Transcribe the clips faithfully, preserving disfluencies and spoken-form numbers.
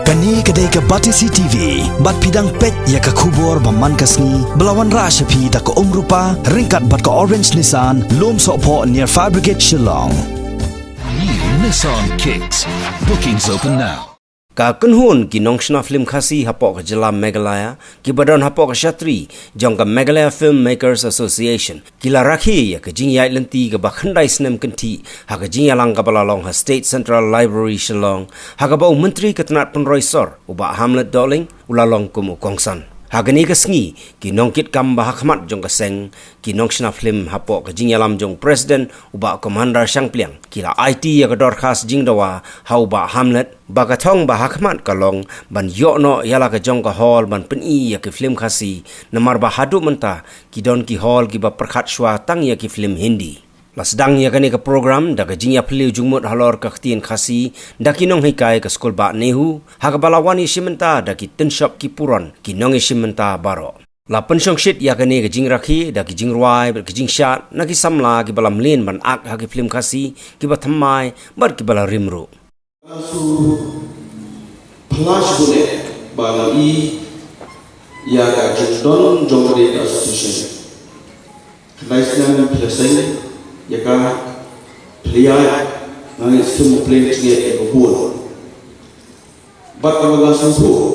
Kane ka dei ka Batesi T V, bad phi dang peit ïa ka khubor ba man ka sngi, ba la wanrah sha phi da ka Umrupa, ryngkat bad ka Orange Nissan, Lumsohphoh near Fire Brigade Shillong. New Nissan Kicks. Bookings open now. Ka kynhun ki nongshna film Khasi hapoh ka jylla Meghalaya, kiba don hapoh ka shatri jong ka Meghalaya Filmmakers Association, ki la rakhe ïa ka jingïaid lynti kaba khyndai snem kynthih ha ka jingïalang kaba la long ha State Central Library Shillong, ha kaba u Myntri ka tnat pynroi sor, u Bah Hamlet Dohling, u la long kum u kongsan. Ha kane ka sngi, ki nongkitkam ba ha khmat jong ka seng, ki nongshna film hapoh ka jingïalam jong u President, u Bah Commander Shangpliang, ki la aiti ïa ka dorkhas jingdawa ha u Bah Hamlet, ba ka thong ba ha khmat ka long ban ïoh noh ïa la ka jong ka hall ban pyni ïa ki film Khasi, namar ba haduh mynta ki don ki hall kiba pyrkhat shuwa tang ïa ki film Hindi. La sdang ïa kane ka program da ka jingïaphylliew jingmut halor ka ktien Khasi da ki nonghikai ka skul Bah Nehu, ha kaba la wan ïashim bynta da ki tynshop ki puron, ki nongïashim bynta baroh. La pynshongshit ïa kane ka jingrakhe da ki jingrwai bad ki jingshad na ki samla kiba la mlien ban ak ha ki film Khasi, kiba thymmai bad kiba la rim ruh. Nga shu pynlait shibun eh ba nga i ïa ka jingdon jong kane ka association. Khyndai snem phi la seng ïa ka, phi la ïaid, nga ngeit skhem ba phi la ïaid jingeh ïa ka bun. Bad kaba nga sngewthuh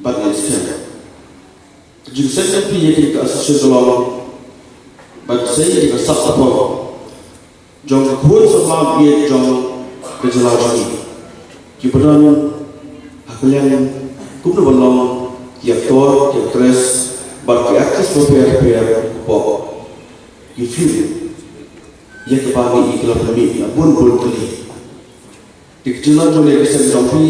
bad nga ngeit skhem, ka jingseng jong phi ïa kane ka association ka long ban sei ïa ka sap ka pom jong ka khun samla baieit jong ka jylla jong ngi, kiba don ha ka liang kumno ban long ki actor, ki actress, bad ki artist bapher bapher hapoh ki film, ïa kaba ngi i ka la pynmih na bun bun tylli. Te ka jinglang jong kane ka seng jong phi,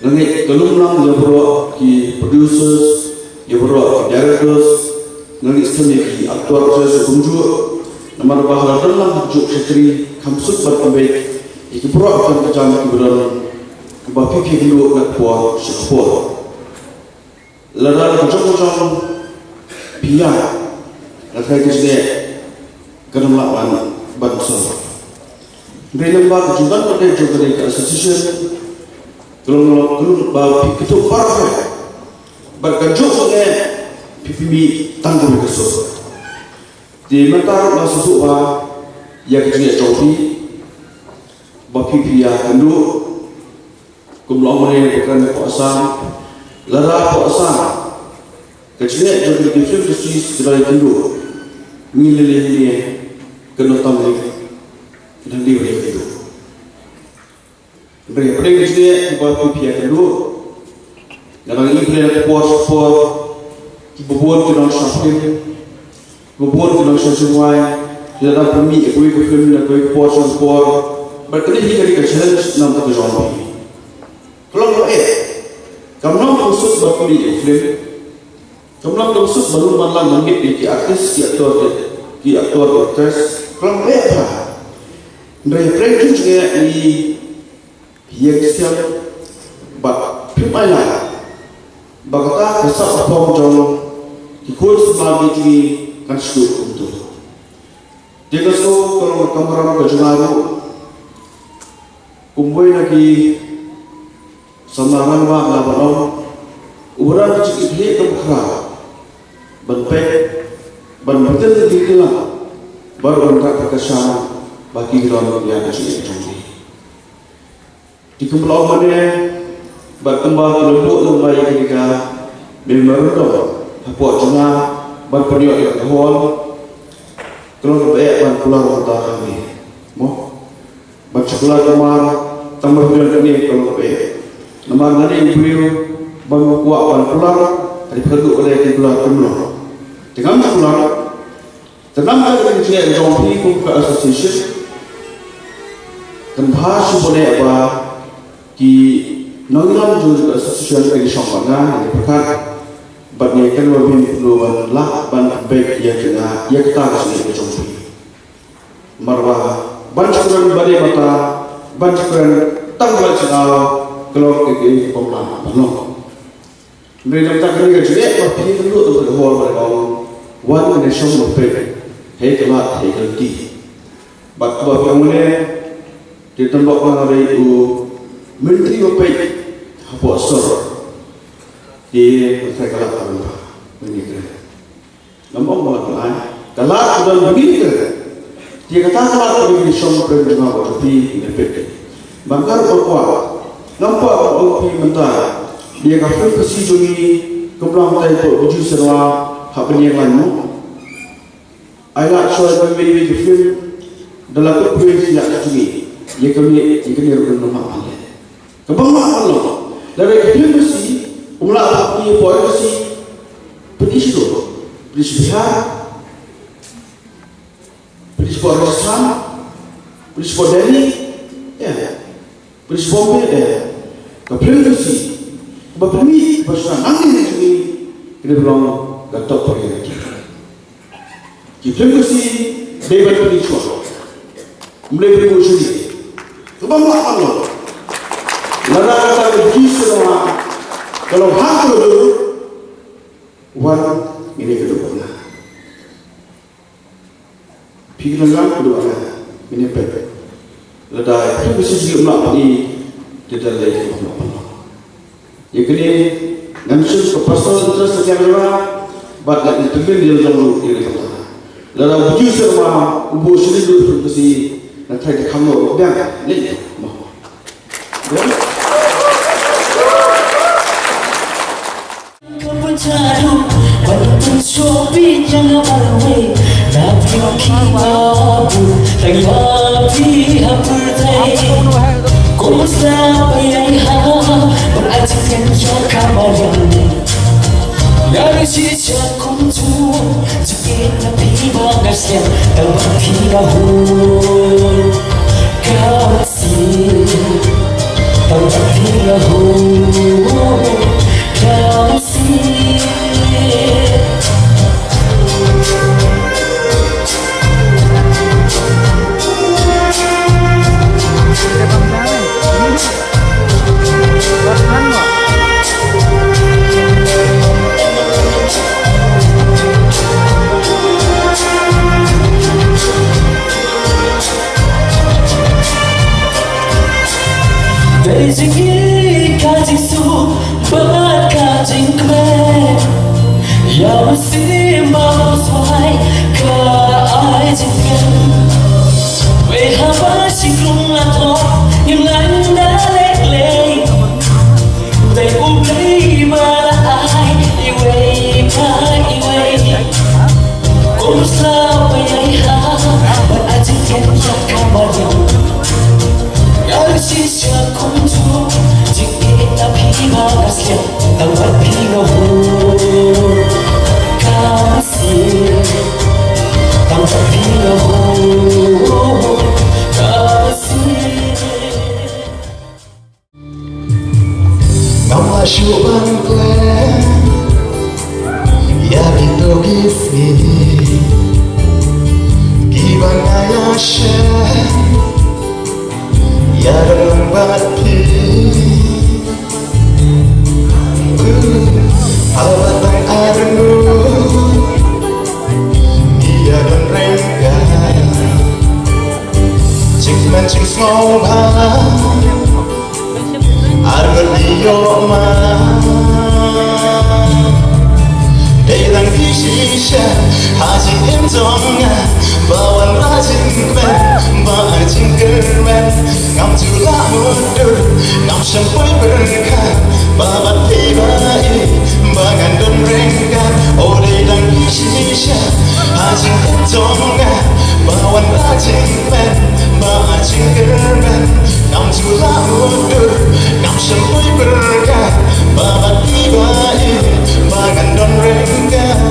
nga ngeit ka lum lang ïa baroh ki producers, ïa baroh ki directors, nga ngeit skhem ïa ki actors kumjuh, namar ba ha la don lang ha kajuh ka shatri, kham suk ban pynbeit ïa ki baroh ki kam ki jam kiba don, kiba phi phi ïakynduh na ka por sha ka por. Lada la ka jong ka jong phi ïa, la ka jong ka jong kan ym lah ban, ban sor. Hynrei namar ka jingdon pat jong kane ka association, ka long, ka long ba phi kynthup baroh, bad ka jong ka jong phi phi mih tang kumne ka sor. Te mynta ruh nga sngewthuh ba ïa ka jingeh jong phi ba phi phi ïakynduh, kum long mane ba kren hapoh Assam, lada hapoh Assam ka jingeh jong ki film industries ka dei ïakynduh, ngi lei lei hangne kan ym tam lei, kan hynrei ba ïakynduh. Hynrei hapdeng ka jingeh kaba phi phi ïakynduh, nga dang i phi lei na ka por sha ka por, kiba bun ki nongshna film, kiba bun ki nongshna jingrwai, ki la dang pynmih ïa kawei ka film na kawei ka por sha ka por. Bad kane hi ka dei ka challenge na ka bynta ka jong phi. Ka long ba eh, kam long kaba suk ban pynmih ïa ka film, kam long kaba suk ban lum ban lang ban ngeit ïa ki artist, ki actor, ki, ki actor, ki actress. Ka long ba eh, hynrei hapdeng ka jingeh ngi ïeng skhem bad phim ailad ba kata ka sap ka pom jong ki khun samla baieit jong ngi kan shu kumto. Te nga sngew ka long ka kamram ka jong nga ruh kum uwei na ki samla rangbah, nga ban ong, uba don ka jingkit khlieh kaba khraw ban peit, ban pynthikna ki kylla, bad ban rak kyrshan ba ki don ïa ka jingeh jong ki. Te kumba la ong mynne, bad kumba ki la buh lyngba ïa kane ka memorandum hapoh jong nga ban pynïoh ïa ka hall, ka long kaba eh ban kular mynta hangne, mo. Ban shu kular kumar, tang ba phi don kane ka long kaba eh. Namar nga dei u briew ba nga kwah ban kular, hynrei phi kynduh ba dei ki kular kumno. Te ngam shu kular. Te namar kata ka jingeh jong phi kum ka association, kan bha shuh ban ïa ba ki nongïalam jong ka association kin shong bad nga, kin pyrkhat bad nga, kan ym bym lah ban beit ïa kata, ïa kata ka jingeh jong phi. Namar ba ban shu kren ba dei mynta, ban shu kren tang ba shu daw, ka long kaei kaei kaba ym lah ban long. Hynrei nangta kane ka jingeh ba phi ïakynduh tang ka hall ba dei ba wan, ngin ïa shong ban peit ha ka lad ha ka lynti. Bad kumba phi ong mynne, te tang ba nga dei u myntri ba peit Sor. Te ka lad ka don ba mynta. Ngam ong ba la ka lad. Ka lad ka don ba mynta. Te kata ka lad ka don shong prem jong nga bad phi ïa phi. Ba nga ruh nga kwah. Ngam pat ong phi mynta. Ïa ka film Khasi jong ngi kam long tai ko Biju Sharma ha pynïeng lang mo. Ai lad shuwa ban mih ïa ka film da la kut phi ïa ka jong ngi. Ïa ka mih ïa ka mih ruh nang mah phan leh. Ka bang mah phan long. Da ka film Khasi um lah phan ïa poi Khasi. Pynïasoh. Pynïasoh Bihar. Pynïasoh Rajasthan. Pynïasoh Delhi. Ïa. Pynïasoh Bombay, eh, ka film Khasi, ba pynmih, ba sdang hangne ha jong ngi, ka dei ban long ka top priority. Ki film Khasi, dei ban pynmih shuwa. Ym dei ban pynmih shuwa. Ka bang mah phan long. Lada kata ka jingïasoh ka long ha ka lade, wan, ngin ïa ka dei ban. Phi ki nongïalam, ka dei ba nga ngin ïa peit. Lada phi ki shisha um lah peit, te da lei ki bym lah peit. Ïa kane ngan shim ka personal interest ka jong nga, bad ngan intervene ïa la jong ruh ïa la jong. Lada u Biju Sharma u buh shisha ruh phi ki shi, nga tharai te kham noh biang lei mo. Dei jingïeit ka jingsuk bad ka jingkmen. Ïa u Mynsiem Bakhuid ka ai jingkmen. Wei haba shi klung la thoh, ngim lah da leh leh. Dei U Blei ba la ai iwei pa iwei. Kum sa pynïaid ha, bad ai jingkmen ïa ka mariang. Nga shisha kumjuh, jingïeit na phi ba nga sliang, tang bad phi nga hur. Ka mynsiem, tang bad phi nga hur. Ka mynsiem. Ngam lah shuh ban klet ïa kito ki sngi kiba nga ïashem ïa don lang bad phi. Haba tang arngut ngi ïa don ryngkat, jingkmen jingsngewbha. Arngut ïoh ma. Dei tang phi shisha ha jingim jong nga ba wanrah jingkmen bad jingkyrmen. Ngam ju lah mutdur, ngam shym poi pyrkhat ba bad phi ba ïeit ba ngan don ryngkat. Oh, dei tang phi shisha ha jingim jong nga ba wanrah jingkmen bad jingkyrmen. Ngam ju lah mutdur, ngam shym poi pyrkhat ba bad phi ba ïeit ba ngan don ryngkat.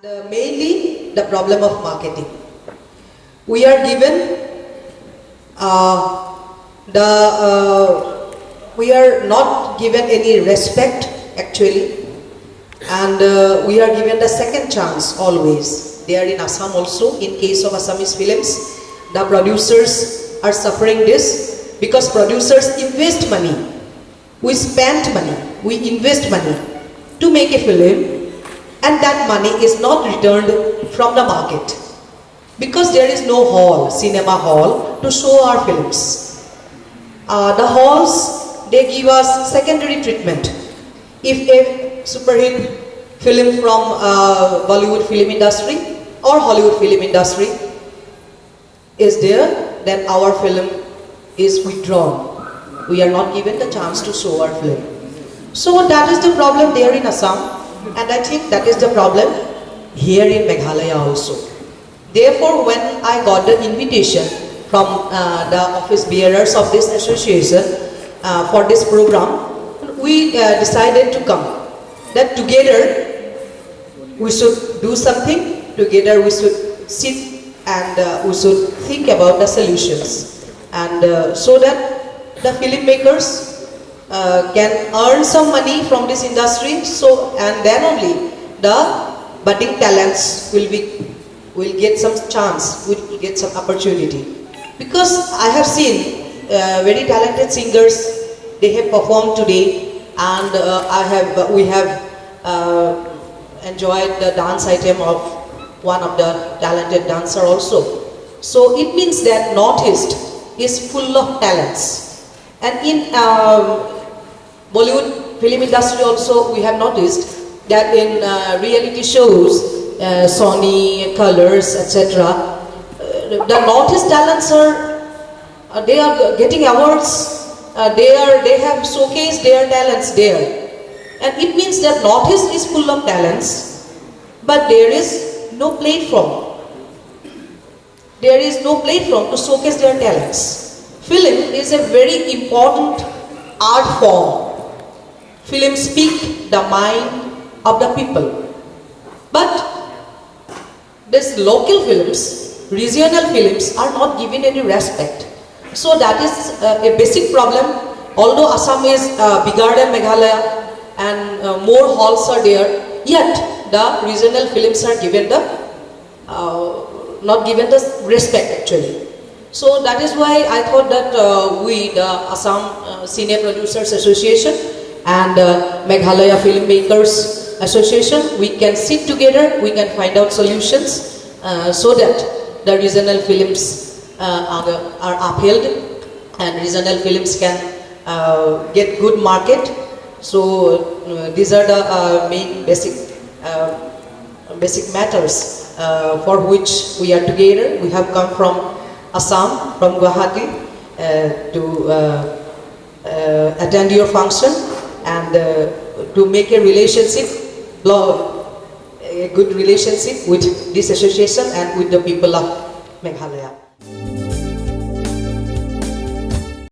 The, mainly the problem of marketing. We are given uh, the uh, we are not given any respect actually, and uh, we are given the second chance always. There in Assam also, in case of Assamese films, the producers are suffering this because producers invest money, we spend money, we invest money to make a film, and that money is not returned from the market because there is no hall, cinema hall to show our films. Uh, the halls, they give us secondary treatment. If a superhit film from uh, Bollywood film industry or Hollywood film industry is there, then our film is withdrawn. We are not given the chance to show our film. So that is the problem there in Assam, and I think that is the problem here in Meghalaya also. Therefore, when I got the invitation from uh, the office bearers of this association uh, for this program, we uh, decided to come. That together we should do something, together we should sit and uh, we should think about the solutions. And uh, so that the filmmakers uh, can earn some money from this industry, so, and then only the budding talents will be, will get some chance, will get some opportunity. Because I have seen uh, very talented singers, they have performed today, and uh, I have, we have uh, enjoyed the dance item of one of the talented dancer also. So it means that Northeast is full of talents. And in um, Bollywood film industry also, we have noticed that in uh, reality shows, uh, Sony, Colors, et cetera, uh, the Northeast talents are, uh, they are getting awards. Uh, they are, they have showcased their talents there, and it means that Northeast is full of talents, but there is no platform. There is no platform to showcase their talents. Film is a very important art form. Films speak the mind of the people. But these local films, regional films are not given any respect. So that is uh, a basic problem. Although Assam is uh, bigger than Meghalaya and uh, more halls are there, yet the regional films are given the uh, not given the respect actually. So that is why I thought that uh, we, the Assam uh, Cine Producers Association and uh, Meghalaya Filmmakers Association, we can sit together, we can find out solutions uh, so that the regional films uh, are, are upheld and regional films can uh, get good market. So uh, these are the uh, main basic uh, basic matters uh, for which we are together. We have come from Assam, from Guwahati, uh, to uh, uh, attend your function and uh, to make a relationship, lo- a good relationship with this association and with the people of Meghalaya.